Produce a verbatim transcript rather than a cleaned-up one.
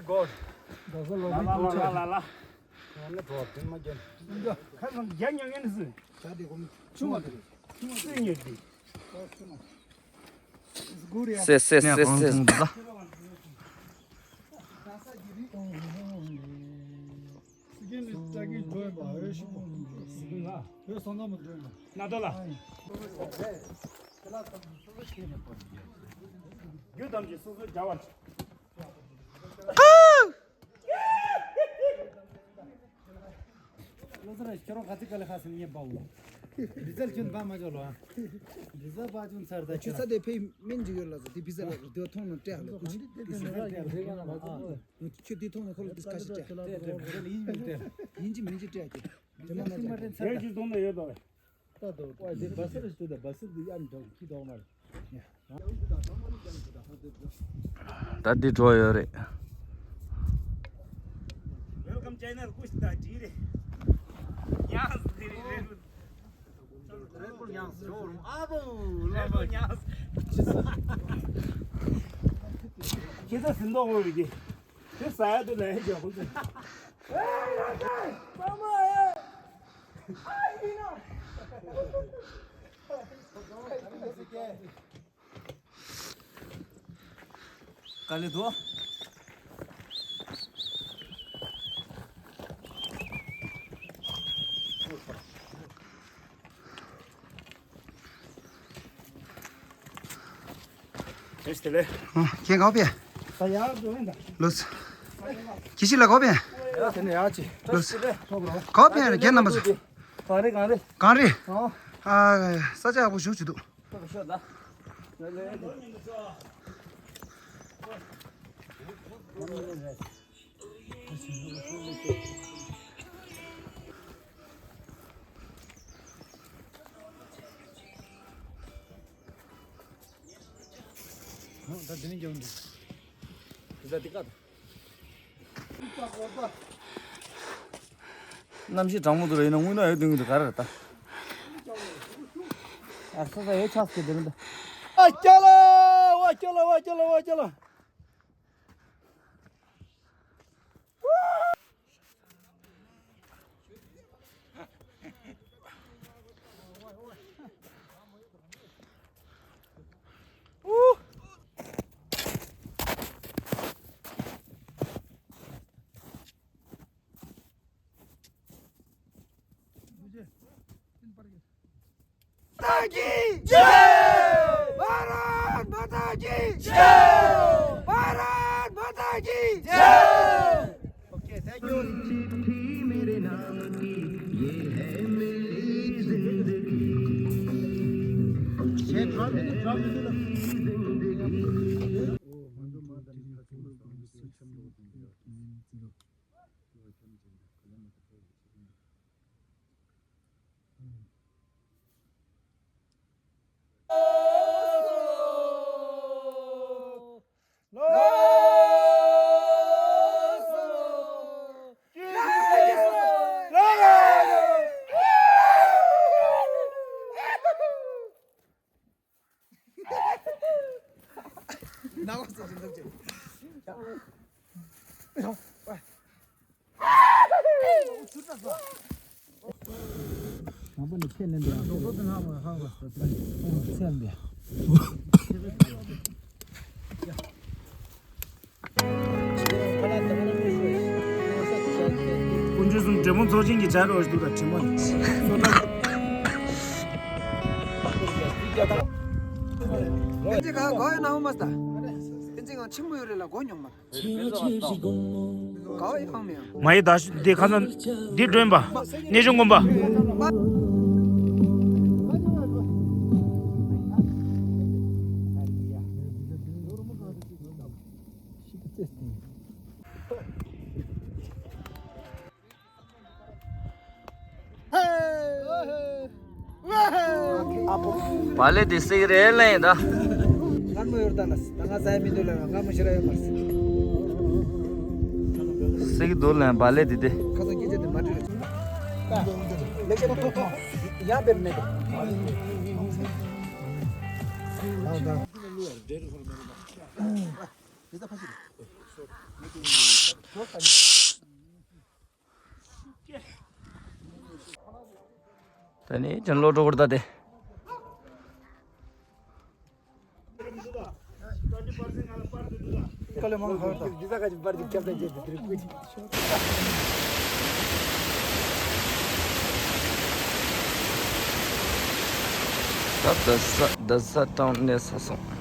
God. ལ་ལ་ལ་ལ་ལ། ཁ་སང་རྒྱ་ཉོ་མཁན་སུ། ཆུང་བ་དེ། ཆུང་བ་དེ། སུ་ཉོས་དེ། སེ་སེ་སེ་སེ། རྒྱུ་ཐམས་ཅད་སོ་སོའི་རྒྱབ་བར། ལོ་ཙཱ་ར་ཁྱོད་རང་ག་ཚོད་ག་ལེ་ཁ་སེམས་ཉེ་པའོ། འདི་ཚར་ཁྱོད་འབའ་མ་འཇོག་ལོ་ཨ། འདི་ཚར་པ་ཅུང་ཚར་ད་ཁྱོད་ཚ་དེ་ཕེ་མིན་ཅིག་ཡོད་ལ་ཚ་དེ་བི་ཟ་ལ་རེ་དེ་ཐོང་ནང་སྤྲད་ལ་ཀུ་ཅི་དེ་ཟེར་ར་ཡ་རེ་ཡ་ལ་ཨ། ཁྱོད་དེ་ཐོང་ནང་ཁོ་ལ་དེ་ཁ་ཤས་སྤྲད། ཡིན་གྱི་མིན་གྱི་སྤྲད་ཀྱི་དེ་མ་མ་ཚར། རེ་ཅིག་ཐོང་ནང་ཡོད་དོ། ད་འདི་འགྲོ་ཡོད་རེད། Welcome channel ཀུ་ཤི་ད་ཇི་རེད། ཉག་ཟི་རེད། རེད་པོ་ཉག་ཟི་རོ་ཨ་བོ་ལ་བོ་ཉག་ཟི། ཁྱེད་ཚོ་ཟིན་ཏོག་འོང་རེད་ཀྱི། དེ་ཟ་ཡ་དུ་ལས་ཧེ་ཇོ་ཁོང་ཚོ། ཨེ་ཡ་ཀའི་ས་མ་ཨེ། ཨ་ཡིན་ན། དཀའ་ལས་འདུག་ཨ། ཁྱེད་ག་པར་ཕེབས། ད་ཡར་འགྲོ་ཡིན་ད། ལོས། ཁྱེད་ཤི་ལ་ག་པར་ཕེབས། ཡ་དེ་ནས་ཡར་ཅི། ལོས། ག་པར་ཕེབས་རྒན་རྣམ་པ་ཚོ། གངས་རི་གངས་རི། གངས་རི། ཨོ། ཨ། ས་ཆ་ཡག་པོ་ཞེ་པོ་ཅིག་འདུག་ཤོག་ཤོག་ད། ད་འདི་ནས་རྒྱབ་འདུག་གནམ་གཤིས་གྲང་མོ་འདུག་ར། ཡིན་ན་དངུལ་ནག་ཡོད་དུས་དངུལ་འདུག་ག་རེ་རེད་ད། ཨ་ས་ས་ཡོད་ཆགས་སྐད་དེ་རེད་ད། ཨ་ཀྱ་ལ་ཝ་ཀྱ་ལ་ཝ་ཀྱ་ལ་ཝ་ཀྱ་ལ། माता की जय। भारत माता की जय। भारत माता की जय। Okay, thank you. चिट्ठी मेरे नाम की, ये है मेरी जिंदगी। ये ड्रॉप दे दो, ड्रॉप दे दो। དཀོན་མཆོག་གསུམ་འབྲས་སྤུངས་ཚོགས་ཆེན་གྱི་བྱ་རོགས་ཤིག་འདུག་ད་དྲི་མ་ཡིན། ཨིན་ཇི་ག་གོ་ཡོད་ན་འོ་མ་སྟ། ཨིན་ཇི་གང་ཆེན་པོ་ཡོད་རེད་ལ་གོ་མྱོང་མ། གོ་ཡོད་ཨང་མེད་ཨང་། མ་ཡི་ད་ཤི་འདི་ཁ་སང་འདི་སྒྲོན་པ། གནས་ཆུང་དགོན་པ། བ་ལེ་དེ་སེ་རེ་ལེན་ད། སྔར་མོ་ཡོར་ད་ན་ད་ང་ཟ་ཡ་མི་འདུག་ལ་སྔར་མོ་ཤི་ར་ཡོད་མ་སི། སེ་གི་འདུག་ལ་བ་ལེ་དེ་དེ། ཁ་ཚོ་སྐད་ཆ་དེ་མ་དྲིས་ར། ལེགས་ཤ་ན་ཐོ་ཐོ་ཡ་བེར་མེད་དེ། ད་ད། དེ་ད་ཕ་ཤི་རེད། ད་ནི་ཅན་ལོ་གྲོགས་པོར་ད་དེ། ད་རྡ་ས་རྡ་ས་ཊའུན་གནས་ས་སོང་།